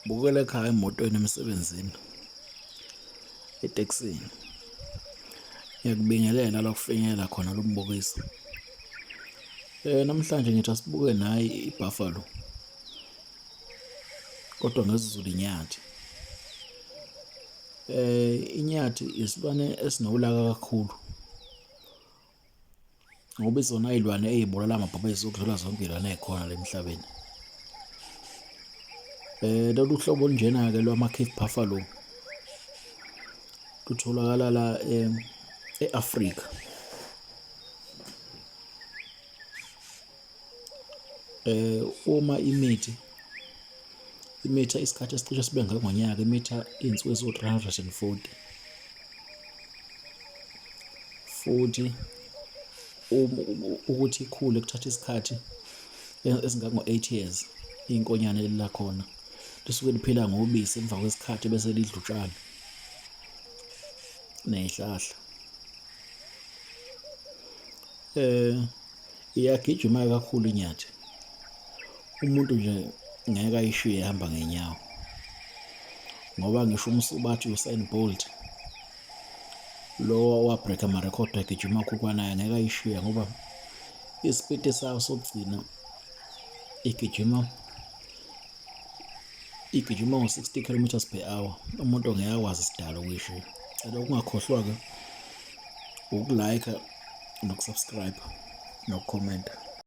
Bukela ekhaya, emotweni, emsebenzini, etekisini. Ngiyakubingelela la kufinyelela khona lo mbukiso. Namhlanje ngithi asibuke nayi i-buffalo kodwa ngesiZulu inyathi. Inyathi isilwane esinolaka kakhulu ngoba izona iy'lwane ey'bulala amabhubesi ukudlula zonke iy'lwane ey'khona la emhlabeni. Lolu hlobo olunjena-ke lwama-Cape Buffalo lutholakala la e-Afrika. Uma imithi imitha isikhathi esicishe sibe ngangonyaka, imitha iy'nsuku eziwu-340 futhi ukuthi ikhule kuthatha isikhathi esingango-8 years. Inkonyane leli lakhona lisuke liphila ngobisi, emva kwesikhathi bese lidla utshani ney'hlahla. Iyagijima kakhulu inyathi, umuntu nje ngeke ayishiye ehamba ngey'nyawo ngoba ngisho umsubathi u-Usain Bolt lo owa-break-a amarekhodi agijima kakhulu kwanaye ngeke ayishiye ngoba isipiti sayo sokugcina igijima igijima ngo-60 kilometres per hour, umuntu ngeke akwazi sidalo ukuyishiya. Cela ukungakhohlwa-ke uku-like noku-subscribe nokukhomenta.